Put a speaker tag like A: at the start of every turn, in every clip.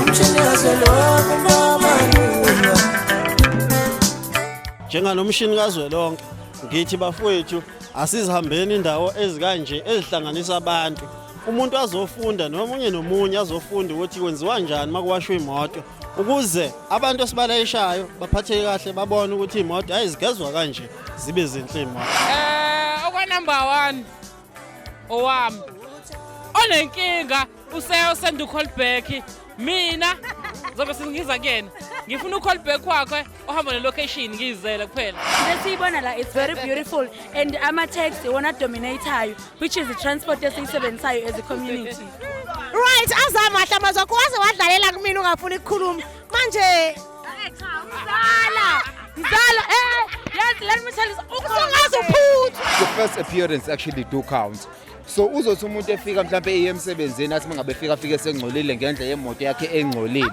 A: Umshini kazwelonke umfokaMalunga.
B: Njengalomshini kazwelonke ngithi bafowethu, asizihambeni indawo ezikanje ezihlanganisa abantu, umuntu azofunda nomunye nomunye azofunda ukuthi kwenziwa njani makuwashwa imoto, ukuze abantu esibalayishayo baphatheke kahle, babone ukuthi imoto ayizigezwa kanje, zibe zinhle imoto.
C: Okwa number 1 owami onenkinga usenda u-call back, mina zobe sengiza kuyena, ngifuna u-call back wakhe ohamba ne-location, ngiyizele kuphela.
D: Lesiyibona la, it's very beautiful, and ama-taxi iwona dominate-ayo, which is i-transport esiyisebenzisayo as a community.
E: Right, azamahle amazwi akho, waze wadlalela kumina ungafuni ukukhuluma manje.
D: Mzala, mzala, yes, let me tell you.
E: Usungaze uphuthu.
F: The first appearance actually do count. So uzothi umuntu efika mhlambe eye emsebenzini, athi mangabe efika, afike sengcolile ngendlela yemoto yakhe engcolile.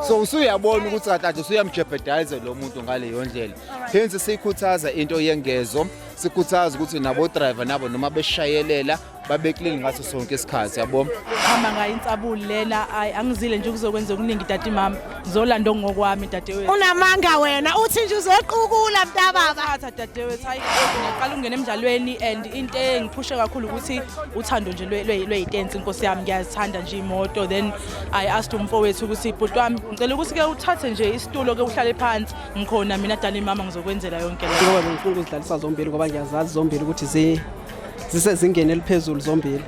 F: So usuyabona ukuthi kahle kahle usuyamjeopardize lo muntu ngaleyo ndlela. Hence sikhuthaza into yengezo, sikhuthaza ukuthi nabo driver nabo noma beshayelela babe clean ngaso sonke isikhathi, yabo.
G: Hamba ngayo insabuli lena, ayi, angizile nje ukuzokwenza okuningi, tati mama, ngizolanda okungokwami, dadewethu.
E: Unamanga wena, uthi nje uzoqukula mntababa.
G: Thatha, dadewethu, hayi, ngiyaqala ukungena emdlalweni, and into engiphushe kakhulu ukuthi uthando nje lwey'tensi, inkosi yami, ngiyazithanda nje iy'moto. Then I asked umfowethu ukuthi, "Bhuti wami, ngicela ukuthi-ke uthathe nje isitulo-ke uhlale phansi, ngikhona mina, dali mama, ngizokwenzela yonke le."
H: Ngoba bengifuna ukuzidlalisa zombili, ngoba ngiyazazi zombili ukuthi zisezingeni eliphezulu zombili.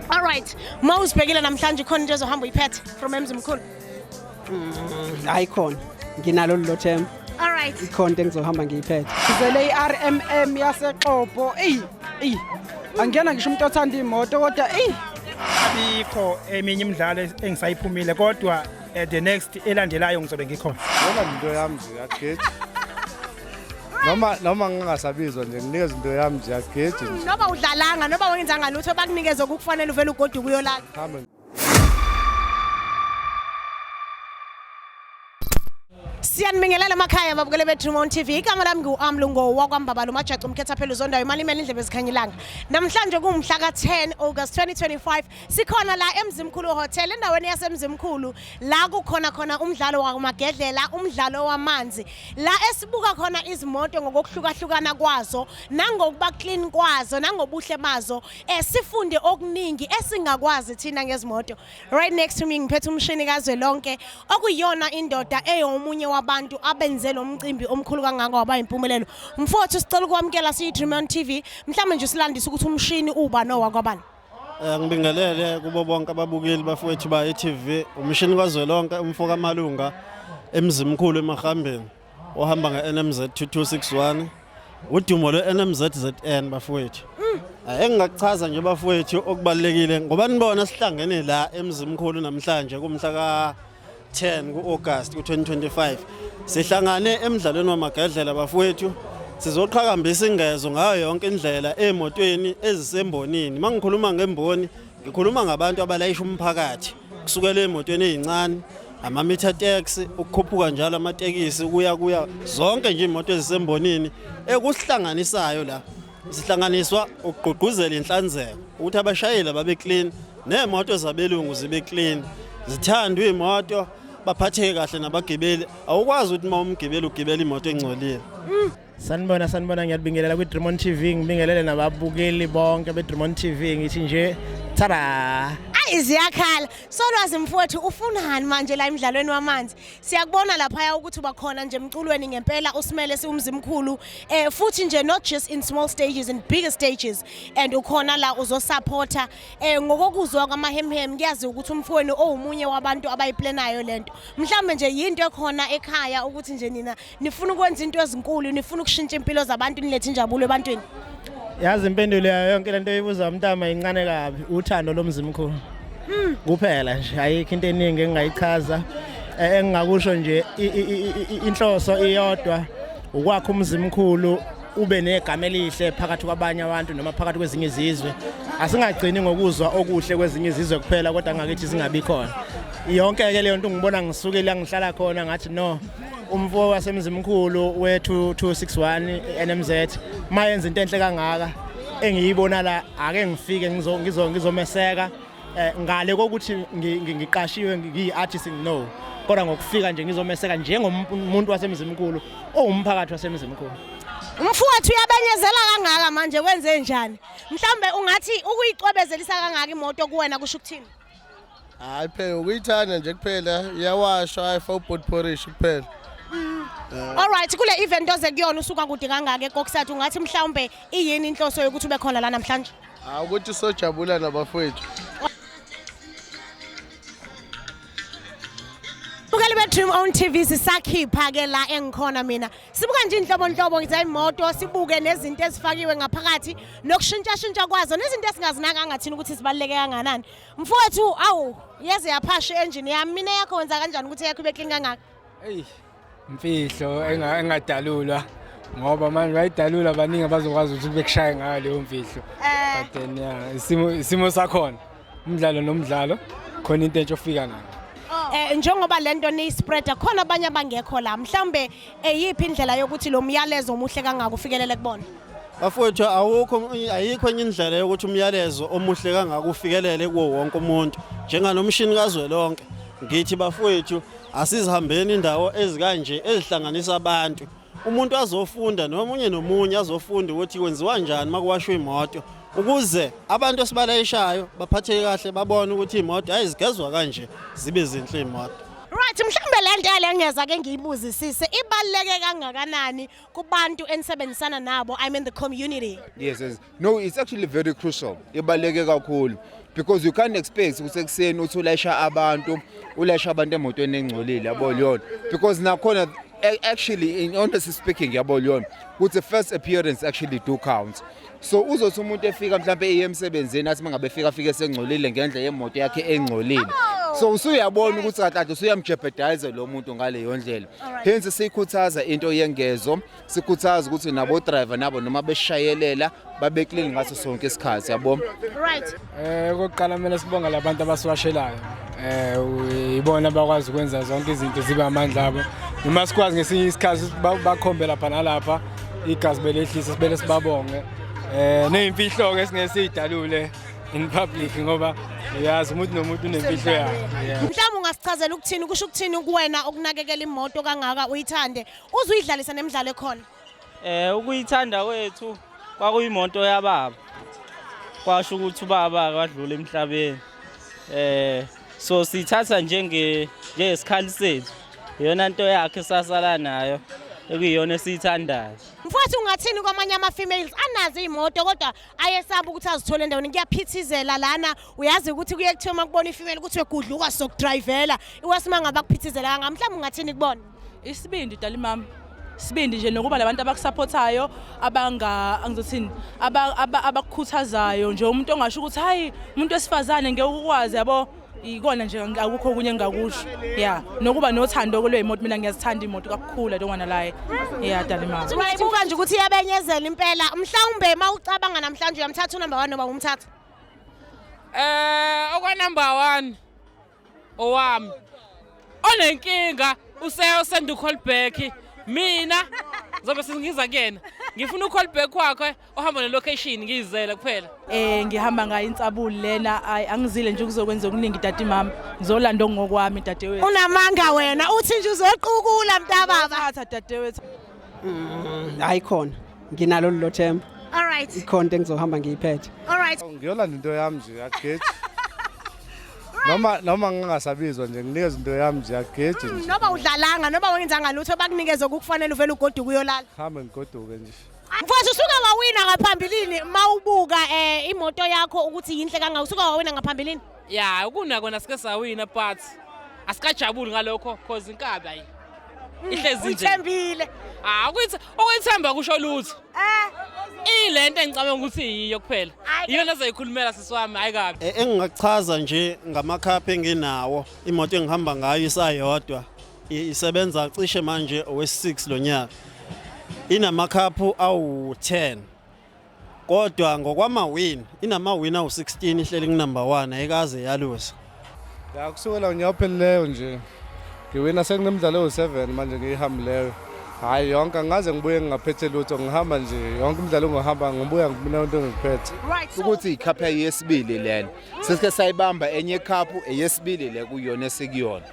E: Alright, ma uzibhekile namhlanje, khona into ezohamba uyiphethe from Emzimkhulu?
H: Hayi, khona nginalo lelo themba. Ikhona into engizohamba ngiyiphethe.
I: Ngizele i-RMM yaseXobho. Eyi, eyi. Angiyena ngisho umuntu othanda imoto, kodwa eyi.
J: Abikho eminye imidlalo engisayiphumile, kodwa the next elandelayo ngizobe ngikhona.
K: Yona into yami nje yageji. Noma ngingasabizwa nje, nginikeza into yami nje yageji nje.
E: Noba udlalanga, noba wenzanga lutho, bakunikeze okukufanele, uvele ugoduke uyolala.
K: Hambe.
E: Siyanibingelela emakhaya, babukele be-Dream On TV. Igama lami ngu-Amlungo wakwambabalo uMajaca umkhetha uzondayo imali imele indlebe zikhanyilanga. Namhlanje kuwumhla ka-10 August 2025, sikhona la eMzimkhulu Hotel, endaweni yaseMzimkhulu, la kukhona khona umdlalo wakumagedlela, umdlalo wamanzi, la esibuka khona izimoto ngokuhlukahlukana kwazo nangokuba clean kwazo nangobuhle bazo, sifunde okuningi esingakwazi thina ngezimoto. Right next to me ngiphethe umshini kazwelonke, okuyiyona indoda eyomunye wabantu abenze lo mcimbi omkhulu kangaka waba impumelelo. Mfowethu, sicela ukwamukela siyi-Dream On TV, mhlawumbe nje usilandise ukuthi umshini uba nowakwabani.
B: Ngibingelele kubo bonke ababukeli bafowethu ba e-TV. Umshini kazwelonke, umfoka Malunga, eMzimkhulu eMahambeni, ohamba nge-NMZ 2261, udumo lwe-NMZ ZN bafowethu. Engingakuchaza nje bafowethu okubalekile, ngoba nibona sihlangene la eMzimkhulu namhlanje kumhla ka 10 ku-August ku-2025, sihlangane emdlalweni wamagedlela bafowethu, sizoqhakambisa ingezo ngayo yonke indlela emotweni ezisembonini. Mangikhuluma ngemboni, ngikhuluma ngabantu abalayisha umphakathi, kusukela emotweni ezincane, ama-meter taxi, ukukhuphuka njalo, amatekisi, kuya kuya zonke nje imoto ezisembonini. Ekuhlanganisayo la, sihlanganiswa ukugqugquzela inhlanzeko, ukuthi abashayeli babe clean nemoto zabelungu zibe clean, zithandwe imoto, baphatheke kahle nabagibeli. Awukwazi ukuthi uma umgibeli ugibela imoto engcolile.
J: Sanibona, sanibona, ngiyabingelela kwi-Dream On TV, ngibingelele nababukeli bonke be-Dream On TV, ngithi nje tada.
E: Ayi, ziyakhala. Solwazi mfowethu, ufunani manje la emdlalweni wamanzi? Siyakubona laphaya ukuthi uba khona nje emculweni ngempela, usimele siwumzimkhulu, futhi nje not just in small stages, in bigger stages, and ukhona la uzosupporta. Ngokokuzwa kwamahemhem, kuyazi ukuthi umfowenu owumunye wabantu abayiplanayo lento. Mhlambe nje yinto ekhona ekhaya ukuthi nje nina nifuna ukwenza into ezinkulu, nifuna ukushintsha impilo zabantu, nilethe injabulo ebantwini.
J: Yazi, impendulo yayo yonke lento oyibuza mntama incane kabi, uthando lomzimkhulu kuphela nje, ayikho into eningi engingayichaza. Engingakusho nje, inhloso iyodwa, ukwakha umzimkhulu ube negama elihle phakathi kwabanye abantu noma phakathi kwezinye izizwe. Asingagcini ngokuzwa okuhle kwezinye izizwe kuphela, kodwa ngakithi singabi khona. Yonke ke leyo nto ngibona ngisukile la ngihlala khona, ngathi no, umfo wasemzimkhulu we-2261 NMZ mayenza into enhle kangaka engiyibona la, ake ngifike ngizomeseka. Ngale kokuthi ngiqashiwe ngiyi-artist, no, kodwa ngokufika nje ngizomeseka njengomuntu waseMzimkhulu owumphakathi waseMzimkhulu.
E: Mfowethu, uyabenyezela kangaka manje, wenze njani? Mhlawumbe ungathi ukuyicwebezelisa kangaka imoto kuwena kusho ukuthini?
L: Hayi phela, ukuyithanda nje kuphela, iyawashwa, ayifaka u-boot polish kuphela.
E: Alright, kule event oze kuyona usuka kude kangaka eKokstad, ungathi mhlawumbe iyini inhloso yokuthi ube khona la namhlanje?
L: Hayi, ukuthi sojabula nabafowethu.
E: Bukeli be-Dream On TV, sisakhipha-ke la engikhona mina. Sibuka nje inhlobonhlobo zey'moto, sibuke nezinto ezifakiwe ngaphakathi nokushintshashintsha kwazo nezinto esingazinakanga thina ukuthi zibaluleke kangakanani. Mfowethu, awu, yeze yaphasha i-engine yami. Mina yakho wenza kanjani ukuthi yakho ibe clean kangaka?
M: Eyi, imfihlo engadalulwa ngoba manje bayidalula baningi abazokwazi ukuthi bekushaye ngayo leyo mfihlo. But then yeah, isimo sakhona, umdlalo nomdlalo khona into entsha ofika nayo.
E: Njengoba lento niyi-spreada khona, abanye abangekho la, mhlawumbe eyiphi indlela yokuthi lo myalezo omuhle kangaka ufikelele kubona?
B: Bafowethu, awukho, ayikho enye indlela yokuthi umyalezo omuhle kangaka ufikelele kuwo wonke umuntu njenganomshini kazwelonke. Ngithi bafowethu, asizihambeni indawo ezikanje ezihlanganisa abantu, umuntu azofunda nomunye nomunye azofunda ukuthi kwenziwa njani makuwashwa imoto, ukuze abantu esibalayishayo baphatheke kahle, babone ukuthi imoto ayizigezwa kanje zibe zinhle imoto.
E: Right, mhlawumbe le nto le ngeza ke ngiyibuzisise, ibaluleke kangakanani kubantu enisebenzisana nabo, I mean the community?
F: Yes. No, it's actually very crucial. Ibaluleke kakhulu because you can't expect ukuthi ekuseni uthi ulayisha abantu emotweni engcolile, yabo leyona, because nakhona actually, in honestly speaking, yabo leyona, ukuthi first appearance actually do count. So uzothi umuntu efika mhlambe eye emsebenzini, athi mangabe efika afike sengcolile ngendlela yemoto yakhe engcolile. So usuyabona ukuthi kahle kahle usuyam-jeopardize lo muntu ngaleyo ndlela. Hence sikhuthaza into yengezo, sikhuthaza ukuthi nabo driver nabo noma beshayelela babe clean ngaso sonke isikhathi, yabo.
M: Okokuqala kumele sibonge labantu abasiwashelayo. Ibona abakwazi ukwenza zonke izinto zibe amandla abo. Noma sikwazi ngesinye isikhathi ukuthi bakhombe lapha nalapha, igazi belehlisa, sibele sibabonge. Neyimfihlo ke singeke siyidalule in public ngoba uyazi umuntu nomuntu unemfihlo yakhe. Yeah.
E: Mhlawumbe ungasichazela ukuthini, kusho ukuthini kuwena ukunakekela imoto kangaka, uyithande uze uyidlalise nemidlalo ekhona?
N: Ukuyithanda kwethu kwakuyimoto yababa. Kwasho ukuthi ubaba wadlula emhlabeni. So sithatha njengesikhali sethu. Iyona nto yakhe sasala nayo ekuyiyona esiyithandayo.
E: Mfowethu, ungathini kwamanye ama-females anazo iy'moto kodwa ayesaba ukuthi azithole endaweni kuyaphithizela lana? Uyazi ukuthi kuye kuthiwe uma kubona i-female ukuthi wegudluka sokudrayivela iwasima ngabe akuphithizela kangaka, mhlawumbe ungathini kubona?
G: Isibindi, dali mama, isibindi nje, nokuba labantu abakusaphothayo, abanga angizothini, abakukhuthazayo nje, umuntu ongasho ukuthi hayi, umuntu wesifazane ngeke ukwazi, yabo. Ikona nje, akukho okunye engingakusho. Ya, nokuba nothando lwey'moto. Mina ngiyazithanda iy'moto kakhulu, I don't wanna lie. Ya, dali mama.
E: Ungayibuka nje ukuthi iyabenyezela impela. Mhlawumbe uma ucabanga namhlanje, uyamthatha u-number 1 noma umthatha?
C: Okwa number 1 owami onenkinga usenda u-call back, mina zobe sengiza kuyena, ngifuna u-call back wakhe ohamba ne-location, ngiyizele kuphela.
G: Ngihamba ngayo insabuli lena. Ayi, angizile nje ukuzokwenza okuningi, dadi mama, ngizolanda okungokwami, dadewethu.
E: Unamanga wena, uthi nje uzoqukula mntababa.
G: Thatha, dadewethu.
H: Hayi khona, nginalo lelo themba. Ikhona into engizohamba ngiyiphethe.
E: Alright.
K: Ngiyolanda into yami nje, ageji. Noma ngingasabizwa nje, nginikeze into yami nje, ageji nje.
E: Noba udlalanga noba wenzanga lutho, bakunikeze okukufanele, uvele ugoduke uyolala.
K: Hambe ngigoduke nje.
E: Mfowethu, usuke wawina ngaphambilini? Mawubuka imoto yakho ukuthi yinhle kangaka, usuke wawina ngaphambilini?
C: Ya, ukuna kona sike sawina, but asikajabuli ngalokho cause inkabi ayi ihlezi nje.
E: Uyithembile.
C: Ah, ukuyithemba kusho lutho. Ilento engicabanga ukuthi yiyo kuphela. Iyona ezoyikhulumela, sisi wami, hayi kabi.
B: Engingakuchaza nje ngamakhapha enginawo, imoto engihamba ngayo isayodwa, isebenza cishe manje owe-6 lo nyaka, inamakhaphu awu-10, kodwa ngokwamawini inamawini awu-16, ihleli ku-number 1, ayikaze yalusa.
K: Ya, kusukela unyaka ophelileyo nje ngiwina, sekunemidlalo ewu-7 manje ngiyihambileyo. Hayi, yonke angaze ngibuye ngingaphethe lutho, ngihamba nje yonke imidlalo ngihamba ngibuya ngibona into engiphethe.
F: Ukuthi icup yesibili lena sesike sayibamba enye cup, eyesibili le kuyona esikuyona.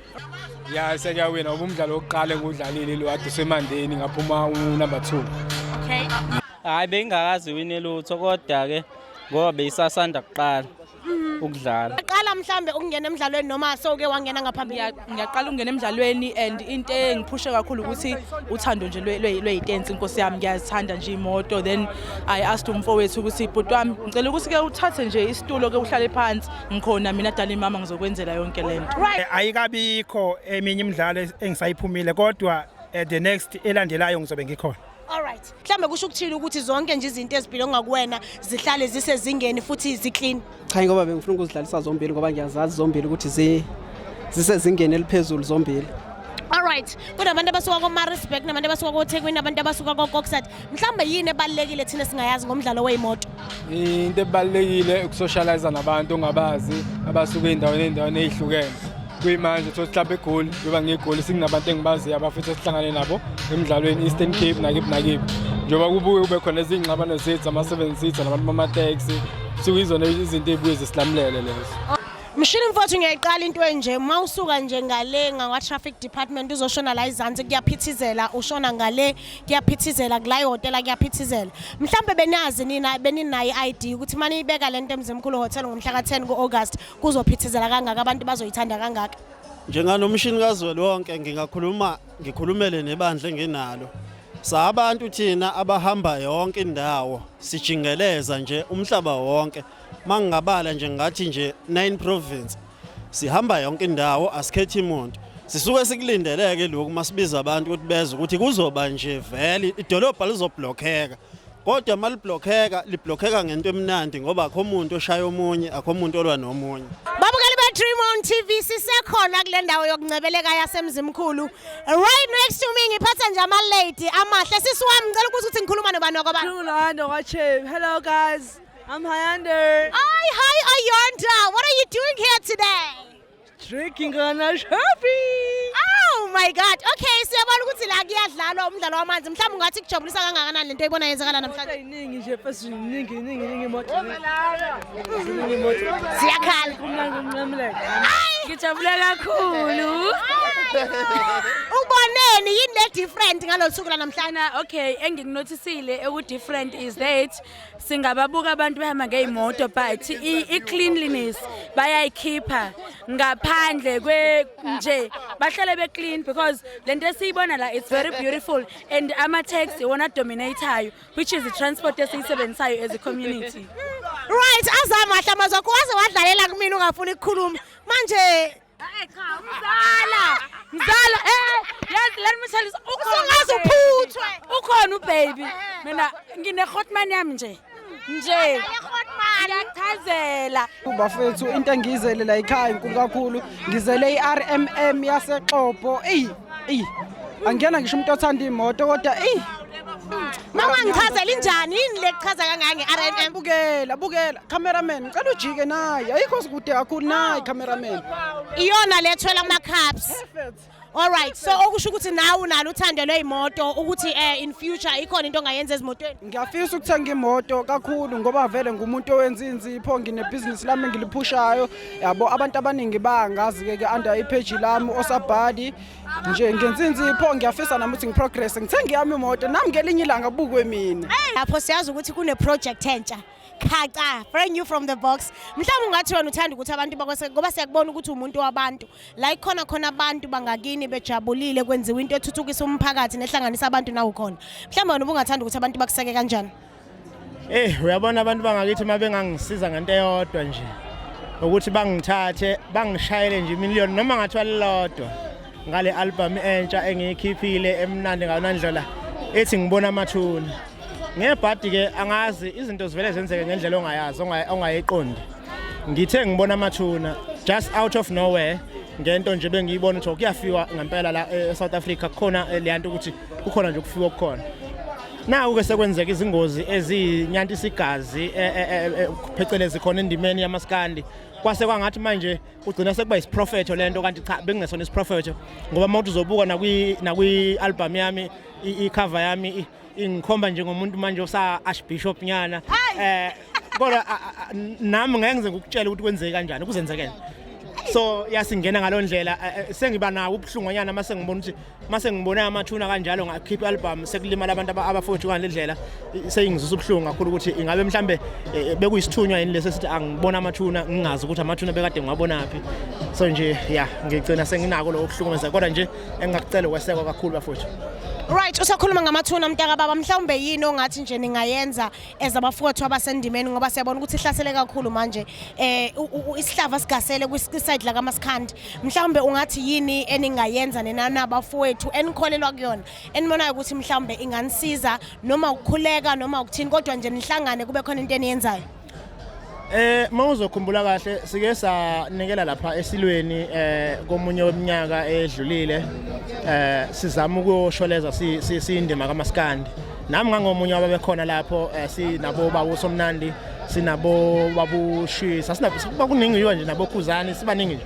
M: Ya, sekuyawina ngoba umdlalo wokuqala engiwudlalile lo kade usemandeni, ngaphuma unumber 2.
E: Okay.
N: Hayi, bengingakazi wine lutho, kodwa-ke ngoba beyisasanda kuqala ukudlala.
E: Qala mhlambe ukungena emidlalweni noma sowuke wangena ngaphambili?
G: Ngiyaqala ukungena emidlalweni and into engiphushe kakhulu ukuthi uthando nje lwey'tensi, inkosi yami, ngiyazithanda nje iy'moto. Then I asked umfowethu ukuthi, "Bhuti wami, ngicela ukuthi-ke uthathe nje isitulo-ke uhlale phansi, ngikhona mina dala imama, ngizokwenzela yonke le nto."
O: Ayikabikho eminye imidlalo engisayiphumile, kodwa the next elandelayo ngizobe ngikhona.
E: Alright. Mhlambe kusho ukuthini ukuthi zonke nje izinto ezibhilonga kuwena zihlale zisezingeni futhi ziclean?
H: Cha, ngoba bengifuna ukuzidlalisa zombili, ngoba ngiyazazi zombili ukuthi zisezingeni eliphezulu zombili.
E: Alright. Kunabantu abasuka ko-Maritzburg, kunabantu abasuka koThekwini, abantu abasuka ko-Kokstad. Mhlawumbe yini ebalulekile thina singayazi ngomdlalo wey'moto?
M: Into ebalulekile ukusocialize nabantu ongabazi abasuka ey'ndaweni ey'hlukene. Kuyimanje uthola mhlawumbe eGoli, njengoba ngiyiGoli, sikunabantu engibaziyo abafuthi esihlangane nabo emidlalweni, Eastern Cape nakiphi nakiphi. Njengoba kubuye kube khona izingxabano zethu ama-seven seats nabantu bamateksi, sukuyizona izinto ey'buye zisilamulele lezo.
E: Mshini mfowethu, ngiyayiqala into enje, uma usuka nje ngale ngakwa-traffic department uzoshona la izansi kuyaphithizela, ushona ngale kuyaphithizela, kula ihhotela kuyaphithizela. Mhlawumbe benazi nina, beninayo i-ID ukuthi uma niyibeka le nto eMzimkhulu Hotel ngomhla ka-10 ku-August kuzophithizela kangaka, abantu bazoyithanda kangaka?
B: Njenganomshini kazwelonke ngingakhuluma, ngikhulumele nebandla enginalo. Sabantu thina abahamba yonke indawo, sijingeleza nje umhlaba wonke. Mangingabala nje ngathi nje 9 province. Sihamba yonke indawo, asikhethi umuntu. Sisuke sikulindeleke lokhu masibiza abantu ukuthi beze, ukuthi kuzoba nje vele idolobha lizoblockeka. Kodwa maliblockeka, liblockeka ngento emnandi, ngoba akho umuntu oshaya omunye, akho umuntu olwa nomunye.
E: Babukeli be-Dream On TV, sisekhona kule ndawo yokuncebeleka yaseMzimkhulu. Right next to me ngiphatha nje ama-lady amahle. Sisi wami, ngicela ukuthi ngikhuluma nobani wakwabani?
P: Lulando Wache. Hello guys, I'm Hayander.
E: Hi, hi Ayanda. What are you doing here today?
P: Drinking on a shopping.
E: Oh my God. Okay, siyabona ukuthi la kuyadlalwa umdlalo wamanzi. Mhlawumbe ungathi kujabulisa kangakanani lento oyibona yenzakala namhlanje?
P: Iningi nje first, iningi iningi iningi imoto. Iningi imoto.
E: Ziyakhala.
P: Kumnandi kumnamleka.
D: Ngijabule kakhulu.
E: Uboneni, yini le different ngalolu suku lanamhlanje?
D: Okay, engikunothisile eku-different is that singababuka abantu behamba ngey'moto, but i-cleanliness bayayikhipha ngaphandle kwe nje, bahlale be-clean, because le nto esiyibona la, it's very beautiful and ama-taxi iwona dominatayo, which is i-transport esiyisebenzisayo as a community.
E: Right, azamahle amazwi akho, waze wadlalela kumina ungafuni ukukhuluma. Manje
D: Mzala, mzala, yazi, let me tell you,
E: Usungaze uphuthwe.
D: Ukhona ubaby. Mina ngine hotman yami nje. Nje. Ngiyachazela.
I: Bafethu, into engiyizele la ekhaya inkulu kakhulu. Ngizele i-RMM yaseXobho. Eyi eyi, angiyena ngisho umuntu othanda imoto, kodwa eyi.
E: Mama, ngichazela, injani, yini le kuchaza kangaka nge-RMM?
I: Bukela, bukela, cameraman, ngicela ujike naye, ayikho sikude kakhulu naye, cameraman.
E: Iyona lethwela ama-cups. Alright, so okusho ukuthi nawe unalo uthando lwey'moto, ukuthi in future ikhona into ongayenza ezimotweni?
I: Ngiyafisa ukuthenga imoto kakhulu, ngoba vele ngumuntu owenza inzipho, nginebhizinisi lami engiliphushayo, yabo. Abantu abaningi bangazi-ke ke under ipage lami osabhadi nje, ngenza inzipho. Ngiyafisa nami ukuthi ngiprogress, ngithenge yami imoto nami ngelinye ilanga, bukwe mina.
E: Lapho siyazi ukuthi kune-project entsha khaca, brand new from the box. Mhlawumbe ungathi wena uthanda ukuthi abantu bakwese, ngoba siyakubona ukuthi umuntu wabantu, la ikhona khona abantu bangakini bejabulile, kwenziwa into ethuthukisa umphakathi nehlanganisa abantu, nawe ukhona. Mhlawumbe wena ubungathanda ukuthi abantu bakuseke kanjani?
J: Uyabona, abantu bangakithi uma bengangisiza ngento eyodwa nje, ukuthi bangithathe bangishayele nje imiliyoni noma ngathiwa lilodwa ngale album entsha engiyikhiphile emnandi ngayona ndlela ethi "Ngibona Amathuna". Ngebhadi ke, angazi, izinto zivele zenzeke ngendlela ongayazi, ongayiqondi. Ngithe "Ngibona Amathuna" just out of nowhere, ngento nje bengiyibona ukuthi kuyafiwa ngempela la e-South Africa, kukhona leya nto ukuthi kukhona nje ukufiwa okukhona. Naku-ke sekwenzeka izingozi ezinyantisa igazi, phecelezi khona endimeni yamaskandi. Kwase kwangathi manje kugcina sekuba isiprofetho lento, kanti cha, bekungesona isiprofetho, ngoba uma uthi uzobuka nakwi album yami, i-cover yami ingikhomba njengomuntu manje osa archbishop nyana, kodwa nami ngeke ngize ngikutshele ukuthi kwenzeke kanjani, kuzenzekele. So yasingena ngaloo ndlela, sengiba nawo ubuhlungwanyana mase ngibona ukuthi mase ngibone amathuna kanjalo, ngakhipha i-album sekulimala abantu abafowethu ngale ndlela, seyingizwisa ubuhlungu kakhulu ukuthi ingabe mhlambe bekuyisithunywa yini lesi sithi angibona amathuna, ngingazi ukuthi amathuna bekade ngiwabonaphi. So nje ya, ngigcina senginako lokho kuhlukumeza, kodwa nje engingakucela ukwesekwa kakhulu, bafowethu.
E: Right, usakhuluma ngamathuna, mntaka baba, mhlawumbe yini ongathi nje ningayenza as abafowethu abasendimeni, ngoba siyabona ukuthi ihlasele kakhulu manje isihlava sigasele kwi-side la kaMasikhandi. Mhlawumbe ungathi yini eningayenza nina nabafowethu enikholelwa kuyona, enibonayo ukuthi mhlawumbe inganisiza, noma ukukhuleka noma ukuthini, kodwa nje nihlangane kube khona into eniyenzayo?
J: Mawuzokhumbula kahle, sike sanikela lapha esilweni komunye weminyaka edlulile, sizama ukuyosholeza siyindima kaMaskandi. Nami ngangomunye wababekhona lapho, sinabo baba uSomnandi, sinabo babushisa, sinabo bakuningi nje, nabo Khuzani, sibaningi nje.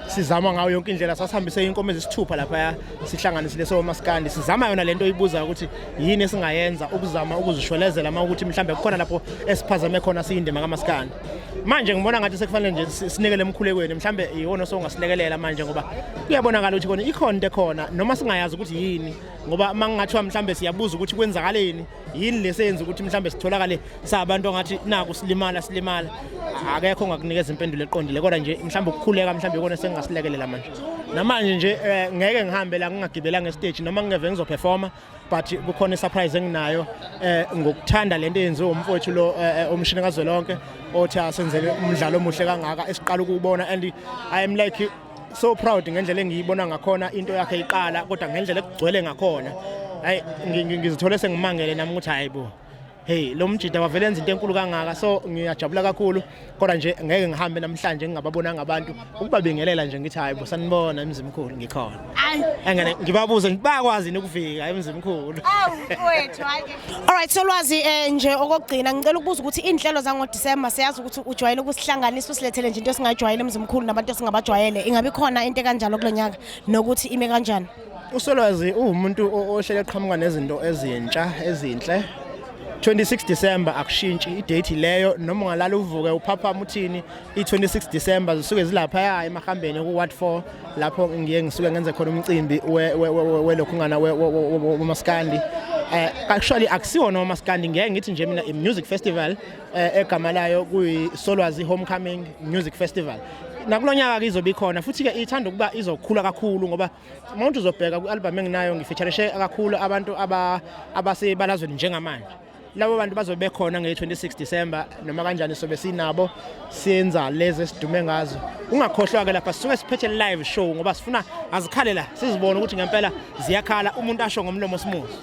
J: Sizama ngayo yonke indlela, sasihambise inkomo ezisithupha lapha, sihlanganisile somaskandi, sizama yona lento oyibuza ukuthi yini esingayenza ukuzama ukuzisholezela uma ukuthi mhlambe kukhona lapho esiphazame khona siyindima kaMaskandi. Manje ngibona ngathi sekufanele nje sinikele emkhulekweni, mhlambe iwona osongasilekelela manje, ngoba kuyabonakala ukuthi kona ikhona into ekhona noma singayazi ukuthi yini, ngoba mangingathiwa mhlambe siyabuza ukuthi kwenzakaleni, yini lesenza ukuthi mhlambe sitholakale sabantu ongathi naku silimala silimala, akekho ongakunikeza impendulo eqondile. Kodwa nje mhlambe ukukhuleka mhlambe ikona sengingasilekelela manje. Namanje nje ngeke ngihambe la ngingagibelanga estage noma ngingeve ngizoperforma, but kukhona isurprise enginayo ngokuthanda lento eyenziwe umfowethu lo, umshini kazwelonke, othi asenzele umdlalo omuhle kangaka esiqala ukuwubona, and I am like so proud ngendlela engiyibona ngakhona into yakhe iqala, kodwa ngendlela ekugcwele ngakhona, hayi, ngizithole sengimangele nami ukuthi hayi bo, hey, lo mjida wavele enza into enkulu kangaka. So ngiyajabula kakhulu, kodwa nje ngeke ngihambe namhlanje ngingababonanga abantu, ukubabingelela nje ngithi hayi bo, sanibona emzimkhulu, ngikhona. Engene ngibabuze nje bayakwazi yini ukufika emzimkhulu.
E: Alright, Solwazi, nje okokugcina ngicela ukubuza ukuthi inhlelo zango December, siyazi ukuthi ujwayele ukusihlanganisa usilethele nje into esingayijwayele emzimkhulu nabantu esingabajwayele, ingabe khona into ekanjalo kulonyaka nokuthi ime kanjani?
J: USolwazi uwumuntu ohlele eqhamuka nezinto ezintsha ezinhle. 26 December akushintshi idate leyo, noma ungalala uvuke uphaphama uthini, i-26 December zisuke zilapha emahambeni ku Ward 4, lapho ngiye ngisuke ngenze khona umcimbi welokhungana wemaskandi. Actually akusiwona wamaskandi, ngeke ngithi nje mina i-music festival, egama layo kuyi Solwazi Homecoming Music Festival. Nakulonyaka ke izobe ikhona futhi ke, ithanda ukuba izokhula kakhulu, ngoba umuntu uzobheka ku-album enginayo ngifeaturishe kakhulu abantu abasebalazweni njengamanje. Labo bantu bazobe bekhona nge-26 December noma kanjani, sobe sinabo siyenza lezi esidume ngazo. Ungakhohlwa ke, lapha sisuke siphethe live show, ngoba sifuna azikhale la, sizibone ukuthi ngempela ziyakhala, umuntu asho ngomlomo simuzi.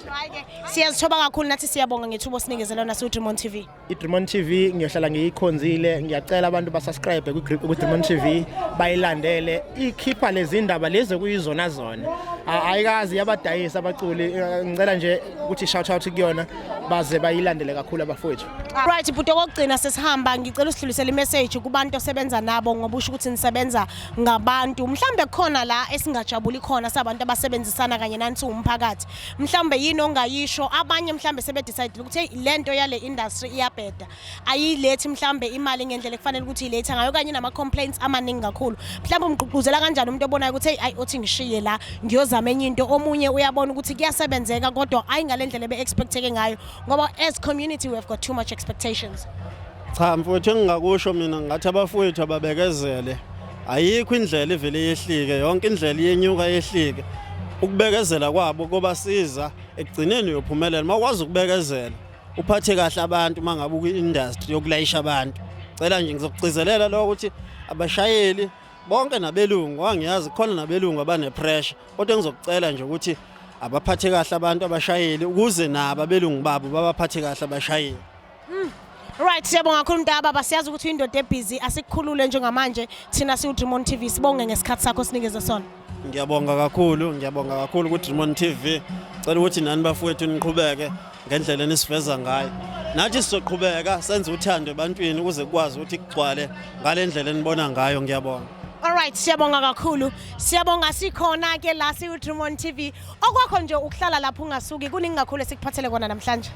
E: Siyazithoba kakhulu nathi, siyabonga ngethuba osinikeze lona siwu Dream TV.
J: I-Dream TV ngiyohlala ngiyikhonzile. Ngiyacela abantu basubscribe ku-Dream TV, bayilandele, ikhipha lezi ndaba lezi kuyizona zona. Ayikazi yabadayisa abaculi. Ngicela nje ukuthi shout out kuyona, baze bayilandele kakhulu abafowethu.
E: Right, bhuti, okugcina sesihamba, ngicela usidlulisele imessage kubantu osebenza nabo, ngoba usho ukuthi nisebenza ngabantu. Mhlambe khona la esingajabuli khona sabantu abasebenzisana kanye nani siwumphakathi. Mhlambe yini ongayisho abanye mhlambe sebe decide ukuthi hey, lento yale industry iyabheda. Ayilethi mhlambe imali ngendlela ekufanele ukuthi ilethe ngayo, kanye nama complaints amaningi kakhulu. Mhlambe umgqugquzela kanjani umuntu obonayo ukuthi hey, ayi, othi ngishiye la ngiyozama enye into? Omunye uyabona ukuthi kuyasebenzeka kodwa ayi ngalendlela ebe expecteke ngayo, ngoba as community we have got too much expectations.
B: Cha mfowethu, engingakusho mina ngathi abafowethu ababekezele. Ayikho indlela ivele yehlike, yonke indlela iyenyuka yehlike. Ukubekezela kwabo kobasiza ekugcineni, uyophumelela mawukwazi ukubekezela, uphathe kahle abantu uma ngabe ukwi-industry yokulayisha abantu. Cela nje ngizokugcizelela lokho ukuthi abashayeli bonke nabelungu, ngoba ngiyazi khona nabelungu abane-pressure, kodwa engizokucela nje ukuthi abaphathe kahle abantu abashayeli, ukuze nabo abelungu babo babaphathe kahle abashayeli.
E: Right, siyabonga kakhulu mntaka baba, siyazi ukuthi uyindoda ebusy, asikukhulule njengamanje thina siwu Dream On TV, sibonge ngesikhathi sakho sinikeze sona.
B: Ngiyabonga kakhulu, ngiyabonga kakhulu ku-Dream On TV. Cela ukuthi nani bafowethu niqhubeke ngendlela enisiveza ngayo. Nathi sizoqhubeka senze uthando ebantwini ukuze kukwazi ukuthi kugcwale ngale ndlela enibona ngayo. Ngiyabonga.
E: Alright, siyabonga kakhulu. Siyabonga, sikhona ke la siku Dream On TV. Okwakho nje ukuhlala lapho ungasuki, kuningi kakhulu esikuphathele kona namhlanje.